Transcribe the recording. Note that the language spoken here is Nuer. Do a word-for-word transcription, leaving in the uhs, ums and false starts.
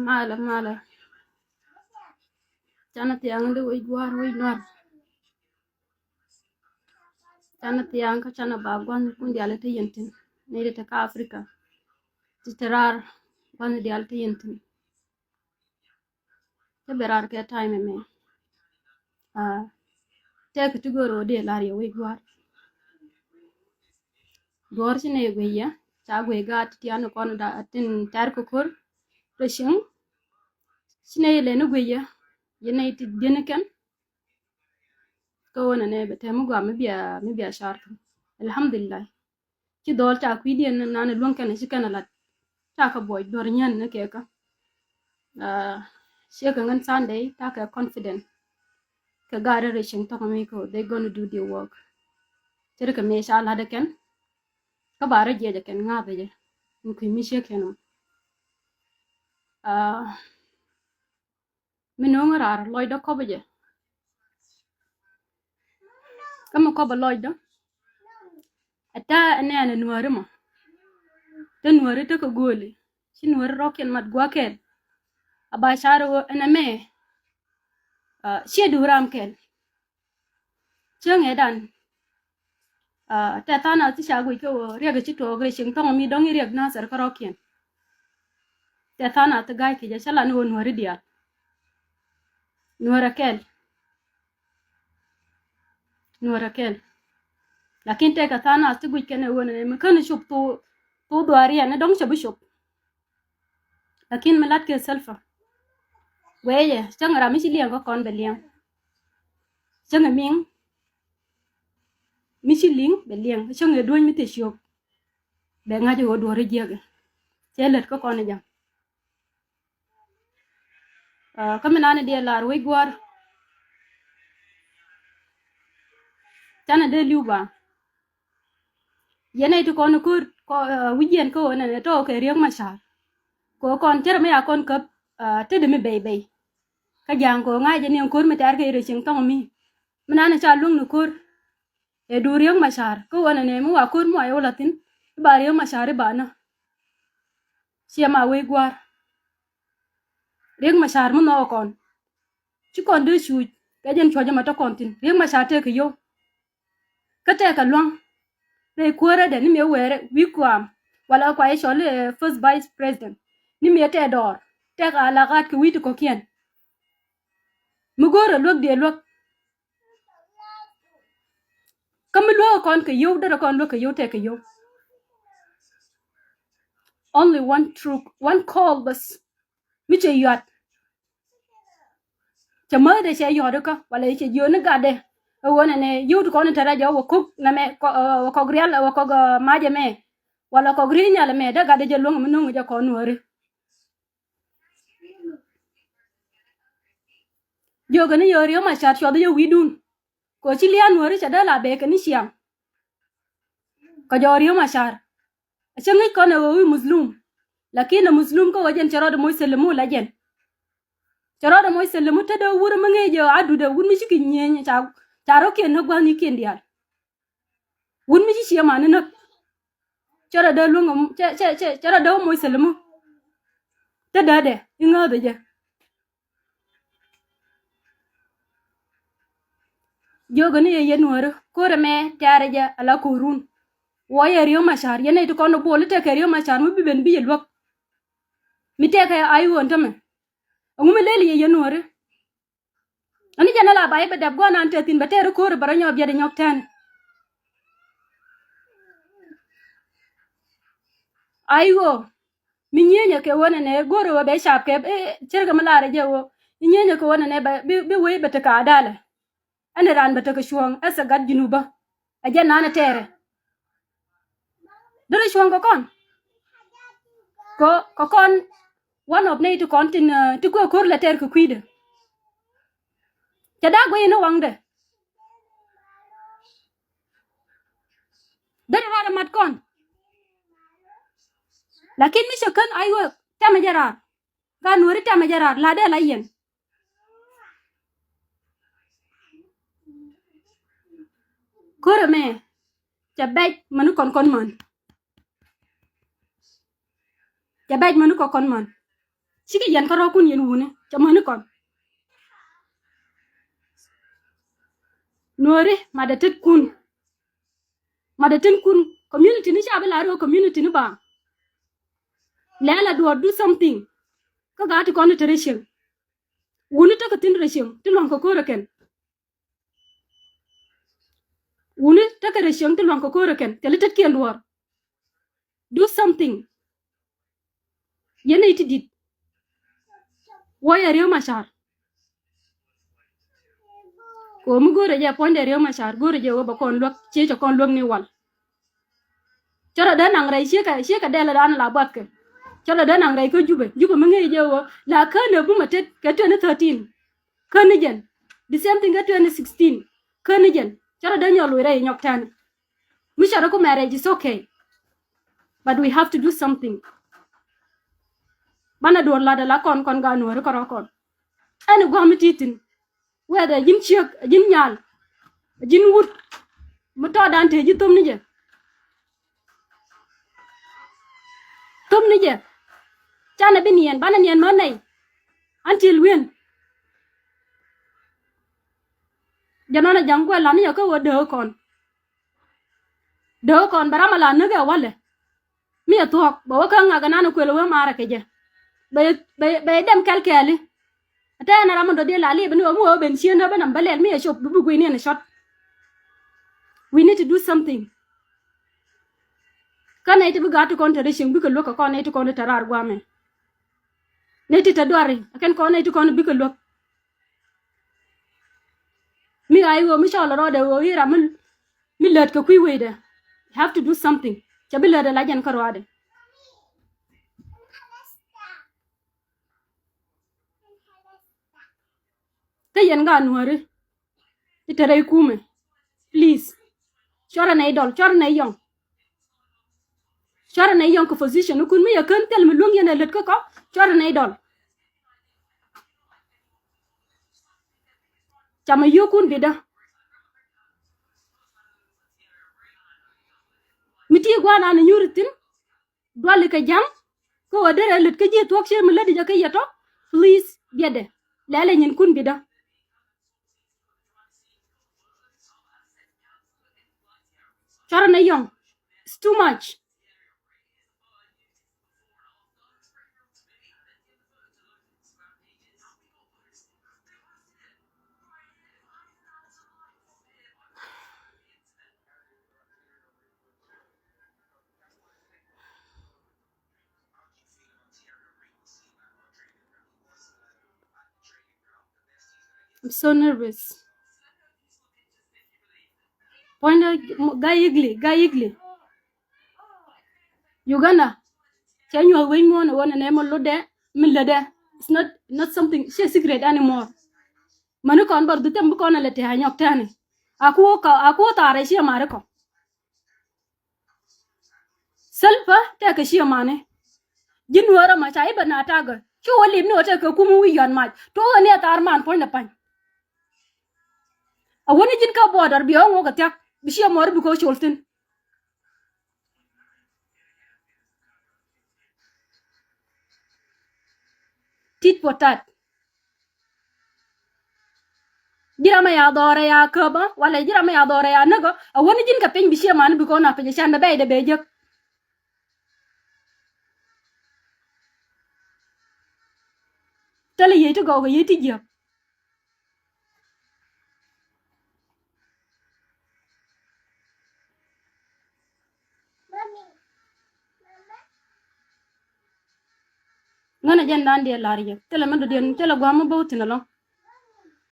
Malɛ, malɛ. Canɛ thiaŋ di wec gua̱a̱r wec nuar. Canɛ thiaŋ kä canɛ ba gua̱n kun diali ti yɛn tin. Ni di ti kä Africa. Ti ti raar gua̱n diali ti yɛn tin. Ti bɛ raar kɛ time mɛ. Ah, tɛk ti gör wä di lar yɛ wec gua̱a̱r. Duɔ̱ɔ̱r ci nɛy guic yɛ, ca guic gaat ti tian kɔn da tin tɛr kɛ ko̱r rɛ cieŋ. Ci nɛy lɛ ni guic yɛ, yɛ nɛy ti dieni kɛn. Kä ɣöö nɛnɛ bɛ tɛm mi gɔaa mi bia, mi bia car kɛ. Alhamdulillah. Ci dhɔl ca kui̱diɛn nan luäŋ kɛn ci kɛn a lat. Ca kɛ buɔc duɔ̱r nyän ni kɛ kä. Ah, ciɛ kɛ ŋän Sunday, ca kɛ confident. Kɛ gaat rɛ rɛ cieŋ tɔk mi kɛ ɣöö they gonna do their work. Cɛ ri kɛ mëë ca lat kɛn. Kä ba rɔ jiɛc kɛn ŋa̱th jɛ. In kui̱ mi ciek kɛn ɔ. Ah, mi no̱o̱ŋ raar lɔcdä kɔpä jɛ. Kä mi kɔpä lɔcdä. Ɛ ta̱a̱ ɛ nɛɛn ɛ nuääri mɔ. Te nuääri tekɛ gööli. Ci nuääri rɔ̱kiɛn mat gua̱a̱th kɛl. A ba car ɣöö ɛn ɛmɛ. Ah, ciɛ duun ram kɛl. Cäŋ ɛ dan. Ah, tɛ tha̱a̱ŋ nath ti ca guic kä ɣöö riɛk ɛ ci tuɔɔk rɛy cieŋ thɔŋ mi dɔ̱ŋ i̱ riɛk Nasir kärɔ̱kiɛn. Tɛ tha̱a̱ŋ nath ti ga̱a̱c kecä cä lan i̱ ɣöö nuääri diaal. Nuäärä kɛl. Nuäärä kɛl. Lakin tëëkɛ tha̱a̱ŋ nath ti guic kɛn ɛ ɣöö nɛ mi kän cop thok, thok dhuaariɛn ni dɔ̱ŋ cɛ bi cop. Lakin mi lat kɛ Salva. Guɛcɛ cäŋ ram mi ci liɛŋ kä kɔn bɛ liɛŋ. Cäŋ ɛ miŋ mi ci liŋ bɛ liɛŋ. Cäŋ ɛ duɔ̱ny mi te ciök. Bɛ ŋa̱c ɛ ɣöö duɔ̱ɔ̱ri jiäk ɛ. Cɛ lät kä kɔn ɛ jam. Ah, kä mi nani diɛ lar wec gua̱a̱r. Canɛ dee li̱w ba. Yɛn nɛy ti kɔn ko̱r, kɔ, ah, wi̱c yɛn kä ɣöö nɛnɛ tɔɔkɛ Riek Machar. Kɛ ɣöö kɔn cärɛ mi ya kɔn käp, ah, tetdä mi bɛy bɛy. Kä ja̱a̱ŋ kɛ ɣöö ŋa̱cɛ ni ɛn ko̱r mi tɛ̈r kɛ rɛy cieŋ thɔŋ mi. Mi nani ca luäŋ ni ko̱r. Ɛ duun Riek Machar kä ɣöö nɛnɛ mi wa ko̱r mi wa yɛ wä la̱thi̱n. I̱ ba Riek Machar i̱ ba nä. Ciɛ ma wec gua̱a̱r. Riek Machar mi nhɔk kɔn. Ci kɔn dee cuuc kɛ jɛn cuɔ̱c ɛmɛ tɔ kɔn thi̱n. Riek Machar tëëkɛ yio̱w. Kä tëëkɛ lua̱ŋ. Rɛy kuäärä dɛ ni mëë wɛɛrɛ wi̱i̱ kuaam. Wala kua yɛ cɔl i̱, eh, first vice president. Ni mëë tɛɛ dɔɔr. Tëëkɛ alakat kɛ wi̱i̱ ti kɔ̱kiɛn. Mi go̱o̱rɛ luäk diɛ luäk. Kä mi luäk kɔn kɛ yio̱w, derɛ kɔn luäk kɛ yio̱w, tëëkɛ yio̱w. Only one true, one call bas. Mi cɛ yɔat. Cɛ mäthdɛ cɛ yɔt ikä, wala cɛ jiööni gatdɛ. Ɛ ɣöö nɛnɛ yio̱w ti kɔn in te rɛc ɔ wä ko̱k nɛmɛ, kɔ-, ɛ, wä kɔk rial, ɛ, wä kɔk, ɛ, mac ɛmɛ. Wala kɔk ri̱i̱c nhial ɛmɛ, dee gatdɛ jɛ luäŋ mi no̱ŋ jɛ kɔn nuääri. Jiökɛ ni yɛ Riek Machar cuɔth jɛ wi̱i̱dun. Kɛ ɣöö ci lia̱a̱ nuääri cɛ dee la bee kɛ ni ciaŋ. Kɛ jɔɔk Riek Machar. A cä ŋi̱c kɔn ɛ ɣöö wi̱i̱ Muslim. Lakin ɛ Muslim kä ɣöö jɛn cɛ rɔɔdɛ moc selimu la jɛn. Cɛ rɔɔdɛ moc selimu te dee wur mi ŋi̱i̱c ɛ ɣöö a dutdɛ wut mi cikɛ nyieny ca, ca rɔ̱kiɛn ni gua̱thnikiɛn diaal. Wut mi ci ciɛ man ni näk. Cɛ rɔ dee luäŋ, cɛ, cɛ, cɛ, cɛ rɔ dee wä moc thil mi. Te dee dee i̱ ŋääth ɛ jɛ. Jiökɛ ni yɛ yɛn nuääri ko̱rɛ mɛ tɛ̈rɛ jɛ ala ko̱run. Wä yɛ Riek Machar, yɛn nɛy ti kɔn ɛ buɔl i̱ tekɛ Riek Machar mi bi ben bi yɛ luäk. Mi tekɛ ay ɣöö ɛn tämɛ. Ɛŋu mi lel yɛ yɛn nuääri? Ani jɛn ala ba i̱ bɛ dɛp gua̱n an te thi̱n bɛ tɛɛr i̱ ko̱ri bɛ rɔ nyɔk biɛt inyɔk tɛn. Ay ɣöö mi nyienyɛ kɛ ɣöö nɛnɛ go̱o̱ri ɣöö bɛ cap kɛ, eh, cir kɛ mi laarɛ jɛ ɣöö mi nyienyɛ kɛ ɣöö nɛnɛ bɛ bi, bi wee bɛ te ka dalɛ. Ɛn ran bɛ te kɛ cuɔ̱ɔ̱ŋ ɛ thɛ gat Junubä. Ɛ jɛn nanɛ tɛɛrɛ. Deri cuɔ̱ŋ kɛ kɔn. Kɛ, kɛ kɔn one of nɛy ti kɔn tin, eh, ti kuɛ ko̱r lɛ tɛɛr kɛ kui̱dɛ. Cɛ da̱a̱ guiy ni waŋdɛ. Deri rat ɛ mat kɔn. Lakin mi cɛ kän ay wek tɛmɛ jɛ raar. Ka nuɔri tɛmɛ jɛ raar la dee la yɛn. Ko̱rɛ mɛ cɛ bɛc mäni kɔn kɔn män. Cɛ bɛc mäni kɔn kɔn män. Cikɛ yɛn kärɔɔkun yɛn wuni, cɛ mäni kɔn. Nuɔri, madɛ tet kun. Madɛ tet kun, community ni ca bi la ri ɣöö community ni ba. Lɛl a duɔ̱ɔ̱r do something. Kä gaat ti kɔn ti te rɛ cieŋ. Wuni tekɛ thi̱n rɛ cieŋ, ti lua̱ŋ kɛ ko̱r ɛ kɛn. Wuni tekɛ rɛ cieŋ ti lua̱ŋ kɛ ko̱r ɛ kɛn, thil i̱ tetkiɛn duɔ̱ɔ̱r. Do something. Yɛn nɛy ti di̱t. Wä yɛ Riek Machar. Kɛ ɣöö mi go̱o̱rɛ jɛ puɔ̱nydɛ Riek Machar, go̱o̱rɛ jɛ ɣöö bɛ kɔn luäk, ciecɛ kɔn luäk ni wal. Cä rɔ dee naŋ rɛy ciekɛ, ciekɛ dɛl dan la buathkɛ. Cä rɔ dee naŋ rɛy kä Jubɛ, Jubɛ mi ŋäc jɛ ɣöö la kään ɛ bumɛ tet kɛ twenty thirteen. Kän ni jɛn. The same thing kɛ twenty sixteen. Kän ni jɛn. Cä rɔ dee nyɔl wi̱i̱ rɛy nyɔk tɛn. Mi cɛ rɔ ku marriage is okay. But we have to do something. Banɛ duɔ̱ɔ̱r latdɛ la kɔn kɔn gaat Nuɔ̱ɔ̱ri kärɔ̱ kɔn. Ɛn ɛ gua̱a̱m mi ti̱i̱ thi̱n. Whether ji̱n ciek, ji̱n nyal, ji̱n wut. Mi tɔɔdan te ji̱ thom ni jɛ. Thom ni jɛ. Canɛ bi niɛn, banɛ niɛn mä nɛy. Until when? Jɛ nɔnɛ ja̱ŋ kuɛ lan ni jɛ kä wä dee kɔn. Dee kɔn bɛ ram a la näk ɛ walɛ. Mi ɛ thuɔ̱k bɛ wä kä ŋak ɛ nan ɛ kuël ɛ wee maarɛ kɛ jɛ. Bɛ, bɛ, bɛ dɛm kɛl kɛɛli. Ɛ tɛɛn ɛ ram in dɔ̱diɛn la liip ni ɣöö mi wee ben cien ɛ ben nam bä lɛl mi ɛ cop bi bi guiyni ɛn ɛ cɔt. We need to do something. Kä nɛy ti bi gaat ti kɔn te rɛ cieŋ bikɛ luäk kɛ kɔn nɛy ti kɔn te raar gua̱a̱mɛ. Nɛy ti te duari ɛ kɛn kɔn nɛy ti kɔn bikɛ luäk. Mi ɣa̱c ɣöö mi cɔl rɔɔdɛ ɣöö i̱ ram mi, mi lät kɛ kui̱ wecdɛ. You have to do something. Cɛ bi lät ɛ la jɛn kä rɔɔdɛ. Kä yɛn gaat Nuɔ̱ɔ̱ri. Ti te rɛy kumɛ. Please. Cuarɛ nɛy dɔl, cuarɛ nɛy yɔŋ. Cuarɛ nɛy yɔŋ kɛ position ni kun mi yɛ kän thil mi luäŋ yɛn ɛ lät kä kɔ. Cuarɛ nɛy dɔl. Camɛ yio̱o̱kun bitdä. Mi ti gua̱a̱r an nyuur thi̱n. Duali kɛ ja̱ŋ. Kä wä derɛ lät kä ji̱ thuɔ̱k cier mi lätdi jɛ kä yɛ tɔ. Please biɛtdɛ. Lɛlɛ nyinkun bitdä. Cuarɛ nɛy yɔŋ. It's too much. I'm so nervous. Puɔ̱nydä, Guy Eagley, Guy Eagley. Uganda. Cɛ nyuɔ̱th wec muɔ̱ɔ̱n ɛ ɣöö nɛnɛ mi lotdɛ, mi lätdɛ. It's not, not something, ciɛ secret anymore. Mäni kɔn bär dhuth tɛm bi kɔn ɛ lɛ tɛ̈ a nyɔk tɛ̈ni. A ku wä ka, a ku wä thaarɛ ciɛ ma̱ri kɔ. Thilpä tɛkɛ ciɛ mani. Ji̱n wä rɔ ma ca i̱ bɛ na tagä. Ci wä lip ni wä tɛkɛ kum wi̱i̱ yɔ̱a̱n mac. Tuɔɔkɛ ni a thaar man puɔ̱ny nɛ pa̱ny. A wäni ji̱n kä border biɛ wä ŋuɔk a thia̱k. Bi ciɛ mɔri bi kɛ wä col thi̱n. Tit for tat. Ji̱ ram a ya dhɔrɛ ya käpä, walɛ ji̱ ram a ya dhɔrɛ ya näkä, a wäni ji̱n kɛ piny bi ciɛ mani bi kɔn a piny a can bɛ bɛy dɛ bɛ jek. Thilɛ yiey ti gɔw kɛ yiey ti jiäk. Ŋänɛ jɛn dan diɛ lar yɛ thilɛ mɛ dɔ̱diɛn thilɛ gua̱a̱m mɛ bä wä thi̱n ɛlɔ̱ŋ.